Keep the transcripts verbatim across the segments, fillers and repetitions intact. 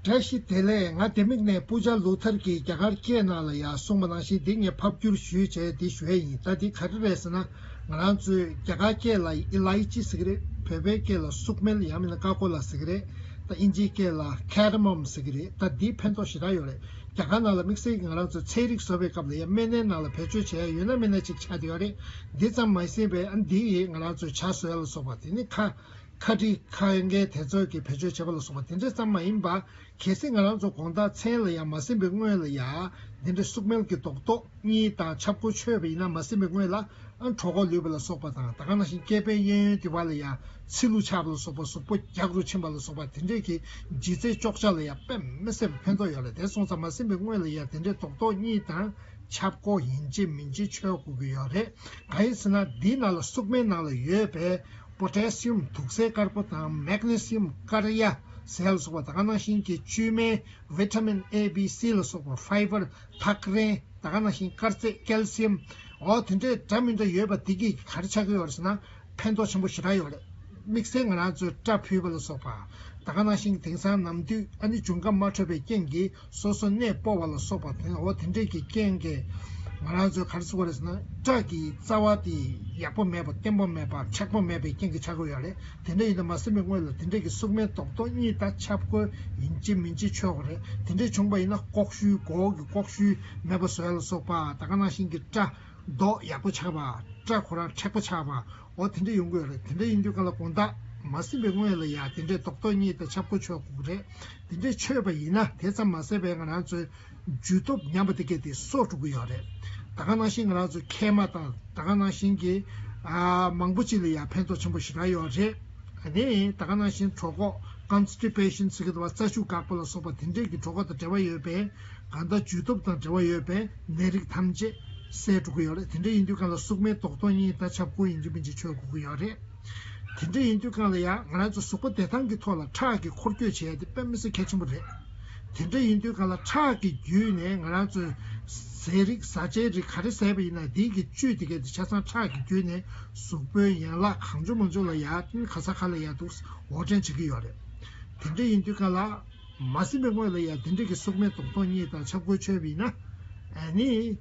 བཀྲ་ཤིས་བདེ་ལེགས། ང་ལྡེ་མིག་ནས་སྤུ་ཇ་ལུ་ཐར་གྱིས་རྒྱ་གར་སྐད་ནང་ལ་ཡང་གསུངས་པ་ནང་བཞིན་འདི་ངས་ཕབ་བསྒྱུར་ཞུས་བྱས་འདི་ཞུ་ཡས་ཡིན། ད་འདི་ག་རེ་རེད་ཟེར་ན། ང་རང་ཚོས་རྒྱ་གར་སྐད་ལ་ཨི་ལའི་ཅི་ཟེར་གྱི་རེད། བོད་པའི་སྐད་ལ་སུག་སྨེལ་ཡང་མིན་ན་ཀ་ཀོ་ལ་ཟེར་གྱི་རེད། ད་ཨིན་ཇིའི་སྐད་ལ་ཁེ་ཌ་མམ་ཟེར་གྱི་རེད། ད་འདི་ཕན་ཐོགས་ཞེ་དྲག་ཡོད་རེད། རྒྱ་གར་ནང་ལ་དམིགས་བསལ་གྱིས་ང་རང་ཚོ་ཚན་རིག་བཟོ་བའི་སྐབས་ལ་ཡང་སྨན་སྣའི་ནང་ལ་བེད་སྤྱོད་བྱེད་ཡ་ཡོད་ན་མེད་ན་ཅིག་ཆགས་བསྡད་ཡོད་རེད། འདི་ཙམ་མ་ཟད་པའི་ཨ་འདི་ཡིས་ང་རང་ཚོའི་ཇ་བཟོ་ཡ་ལ་སོགས་པ་དེ་ནི་ཁ་ཁ་དཀྲིས་ཁ་ཡོན་མཁན་དེ་ཚོ་གིས་བེད་སྤྱོད་བྱེད་པ་ལ་སོགས་པ་དེ་འདྲས་ཙམ་མ་ཡིན་པ། གལ་སྲིད་ང་རང་ཚོ་དགོང་དག་མཚན་ལ་ཡང་མ་ཟིན་པའི་སྔོན་ལ་ཡང་འདི་འདྲས་སུག་སྨེལ་གྱི་རྡོག་རྡོག་གཉིས་དང་ཆབ་ཀོ་མཆོད་པ་ཡིན་ན། མ་ཟིན་པའི་སྔོན་ལ་ཨ་གྲོད་ཁོག་ལུས་པ་ལ་སོགས་པ་དང་། ད་ག་ནང་བཞིན་སྐེད་པའི་གཡས་གཡོན་དེ་བ་ལ་ཡང་ཚིལ་ལུ་ཆགས་པ་ལ་སོགས་པ། གཟུགས་པོ་རྒྱགས་རུ་ཕྱིན་པ་ལ་སོགས་པ་དེ་འདྲས་ཀྱི་ལྗིད་ཚད་གཅོག་ཆ་ལ་ཡང་དཔེ་མི་སྲིད་པ་ཕན་ཐོགས་ཡོད་རེད། དེ་སོང་ཙང་མ་ཟིན་པའི་སྔོན་ལ་ཡང་དེ་འདྲས་རྡོག་རྡོག་གཉིས་དང་། ཆབ་ཀོ་ཡིན་གཅིག་མིན་གཅིག་མཆོད་དགོས་ཀྱི་ཡོད་རེད། གང་ཡིན་ཟེར་ན་འདིའི་ནང་ལ་སུག་སྨེལ་ནང་ལ་ཡོད་པའི་པོ་ཊེ་སི་ཡམ་དུག་སེལ་དཀར་པོ་དང་མེག་ནེ་སི་ཡམ་དཀར་ཡ་ཟེར་ལ་སོགས་པ། ད་ག་ནང་བཞིན་གྱི་བཅུད་སྨན་བི་ཊ་མིན་ཨེ་བི་སི་ལ་སོགས་པ། ཕའི་བར་ཐག་རིང་། ད་ག་ནང་བཞིན་དཀར་ཚད་ཀེལ་སི་ཡམ། འོ་དེ་འདྲའི་འདྲ་མི་འདྲ་ཡོད་པ་འདི་གིས་ག་རེ་ཆགས་ཀྱི་ཡོད་རེད་ཟེར་ན། ཕན་ཐོགས་ཆེན་པོ་ཞེ་དྲག་ཡོད་རེད། དམིགས་བསལ་ང་རང་ཚོས་སྐྲ་ཕུད་པ་ལ་སོགས་པ། ད་ག་ནང་བཞིན་དེང་སང་ནམ་དུས་ཨ་ནི་འབྱུང་ཁམས་མ་འཕྲོད་པའི་རྐྱེན་གྱིས་སོ་སོ་གནས་སྤོ་བ་ལ་སོགས་པ་དེ། འོ་དེ་འདྲས་ཀྱི་རྐྱེན་གྱིས་ང་རང་ཚོས་ག་རེ་ཟེར་དགོས་རེད་ཟེར་ན། སྐྲ་གི་རྩ་བ་དེ་ཡག་པོ་མེད་པ། བརྟན་པོ་མེད་པ། མཁྲེགས་པོ་མེད་པའི་རྐྱེན་གྱིས་ཆགས་ཀྱི་ཡོད་རེད། དེ་འདྲ་ཡིན་ན་མ་ཟིན་པའི་སྔོན་ལ་དེ་འདྲས་ཀྱི་སུག་སྨེལ་རྡོག་རྡོག་གཉིས་དང་ཆབ་ཀོ་ཡིན་གཅིག་མིན་གཅིག་མཆོད་དགོས་རེད། དེ་འདྲས་བྱུང་བ་ཡིན་ན་ལྐོག་ཤུའི་མགོ་བོ་གི་ལྐོག་ཤུའི་མེད་པ་བཟོ་ཡ་ལ་སོགས་པ། ད་ག་ནང་བཞིན་གྱི་སྐྲ་མདོག་ཡག་པོ་ཆགས་པ། སྐྲ་ཁོ་རང་མཁྲེགས་པོ་ཆགས་པ། འོ་དེ་འདྲ་ཡོང་གི་ཡོད་རེད། དེ་འདྲ་ཡིན་དུས་གང་ལ་དགོང་དག་མ་ཟིན་པའི་སྔོན་ལ་ཡ་དེ་འདྲའི་རྡོག་རྡོག་གཉིས་དང་ཆབ་ཀོ་མཆོད་དགོས་ཀྱི་རེད། དེ་འདྲའི་མཆོད་པ་ཡིན་ན་དེ་ཙམ་མ་ཟད་པའི་ང་རང་ཚོའི་འཇུ་སྟོབས་ཉམས་པ་དེ་གས་དེ་གསོ་འགྲོ་གི་ཡོད་རེད། ད་ག་ནང་བཞིན་ང་རང་ཚོ་མཁལ་མ་དང་ད་ག་ནང་བཞིན་གྱི་ཨ་མང་པོ་ཅིག་ལ་ཡ་ཕན་ཐོགས་ཆེན་པོ་ཞེ་དྲག་ཡོད་རེད། ཨ་ནི་ད་ག་ནང་བཞིན་གྲོད་ཁོག་ཀོན་སི་ཊི་པེ་ཤན་ཟེར་གྱི་འདུག་པ། རྩ་ཤུགས་འགག་པ་ལ་སོགས་པ་དེ་འདྲས་ཀྱི་གྲོད་ཁོག་དང་འབྲེལ་བ་ཡོད་པའི་གང་ལྟར་འཇུ་སྟོབས་དང་འབྲེལ་བ་ཡོད་པའི་ནད་རིགས་ཐམས་ཅད་སེལ་འགྲོ་གི་ཡོད་རེད། དེ་འདྲ་ཡིན་དུས་གང་ལ་སུག་སྨེལ་རྡོག་རྡོག་གཉིས་དང་ཆབ་ཀོ་ཡིན་གཅིག་མིན་གཅིག་མཆོད་དགོས་ཀྱི་ཡོད་རེད། དེ་འདྲ་ཡིན་དུས་གང་ལ་ཡང་ང་རང་ཚོ་གཟུགས་པོ་བདེ་ཐང་གི་ཐོག་ལ་ཁྲག་གི་འཁོར་སྐྱོད་བྱེད་ཡ་དེ་དཔེ་མི་སྲིད་གལ་ཆེན་པོ་རེད། དེ་འདྲ་ཡིན་དུས་གང་ལ་ཁྲག་གི་བརྒྱུད་ནས་ང་རང་ཚོའི་ཟས་རིགས་བཟའ་བཅའི་རིགས་ག་རེ་བཟས་པ་ཡིན་ན་དེའི་གི་བཅུད་དེ་གས་དེ་ཆ་ཚང་ཁྲག་གི་བརྒྱུད་ནས་གཟུགས་པོའི་ཡན་ལག་གང་བྱུང་མང་བྱུང་ལ་ཡ་ག་ས་ག་ལ་ཡ་འདུག་འོར་འདྲེན་བྱེད་ཀྱི་ཡོད་རེད། དེ་འདྲ་ཡིན་དུས་གང་ལ། མ་ཟིན་པའི་སྔོན་ལ་ཡང་དེ་འདྲ་གི་སུག་སྨེལ་རྡོག་རྡོག་གཉིས་དང་ཆབ་ཀོ་མཆོད་པ་ཡིན་ན། ཨ་ནི།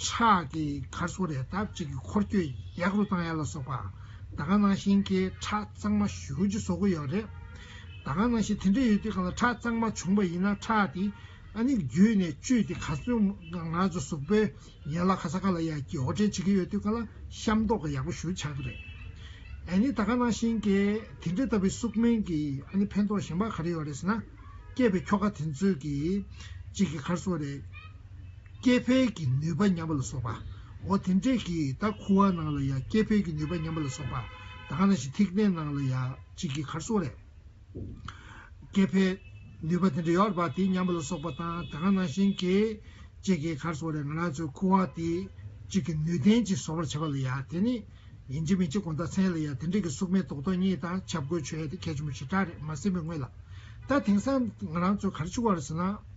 ཁྲག་གི་ག་རེ་ཟེར་དགོས་རེད། ད་ཅིག་གི་འཁོར་སྐྱོད་ཡག་རུ་བཏང་ཡ་ལ་སོགས་པ། ད་ག་ནང་བཞིན་གྱི་ཁྲག་གཙང་མ་ཞེ་པོ་ཅིག་བཟོ་གི་ཡོད་རེད། ད་ག་ནང་བཞིན་དེ་འདྲ་ཡོད་དུས་གང་ལ་ཁྲག་གཙང་མ་བྱུང་བ་ཡིན་ན་ཁྲག་དེ་ཨ་ནི་བརྒྱུད་ནས་བཅུད་དེ་ག་ཚོད་ང་ཚོ་གཟུགས་པོའི་ཡན་ལག་ག་ས་ག་ལ་ཡ་གི་འོར་འདྲེན་བྱེད་ཀྱི་ཡོད་དུས་གང་ལ་ཤམ་ཐོག་གི་ཡག་པོ་ཞེ་པོ་ཆགས་ཀྱི་རེད། ཨ་ནི་ད་ག་ནང་བཞིན་གྱི་དེ་འདྲ་ལྟ་བུའི་སུག་སྨེལ་གྱི་ཨ་ནི་ཕན་ཐོགས་གཞན་པ་ག་རེ་ཡོད་རེད་ཟེར་ན། སྐྱེས་པའི་ཁྱོ་ག་དེ་ཚོས་ཀྱི་གཅིག་གི་ག་རེ་ཟེར་དགོས་རེད། སྐྱེ་འཕེལ་གྱི་ནུས་པ་ཉམས་པ་ལ་སོགས་པ། འོ་དེ་འདྲས་ཀྱི་ད་ཁུ་བ་ནང་ལ་ཡ་སྐྱེ་འཕེལ་གྱི་ནུས་པ་ཉམས་པ་ལ་སོགས་པ། ད་ག་ནང་བཞིན་ཐིགས་སྣེ་ནང་ལ་ཡ་གཅིག་གི་ག་རེ་ཟེར་དགོས་རེད། སྐྱེ་འཕེལ་ནུས་པ་དེ་འདྲ་ཡོད་རེད་པ། དེ་ཉམས་པ་ལ་སོགས་པ་དང་། ད་ག་ནང་བཞིན་གྱི་གཅིག་གི་ག་རེ་ཟེར་དགོས་རེད། ང་རང་ཚོའི་ཁུ་བ་དེ་གཅིག་གི་ནུས་ལྡན་ཅིག་བཟོ་བར་བྱེད་པ་ལ་ཡ་དེ་ནི། ཡིན་གཅིག་མིན་གཅིག་དགོང་དག་མཚན་ལ་ཡ་དེ་འདྲ་གི་སུག་སྨེལ་རྡོག་རྡོག་གཉིས་དང་ཆབ་ཀོ་མཆོད་ཡ་དེ་གལ་ཆེན་པོ་ཞེ་དྲག་རེད། མ་ཟིན་པའི་སྔོན་ལ། ད་དེང་སང་ང་རང་ཚོ་ག་རེ་བྱེད་དགོས་རེད་ཟེར་ན།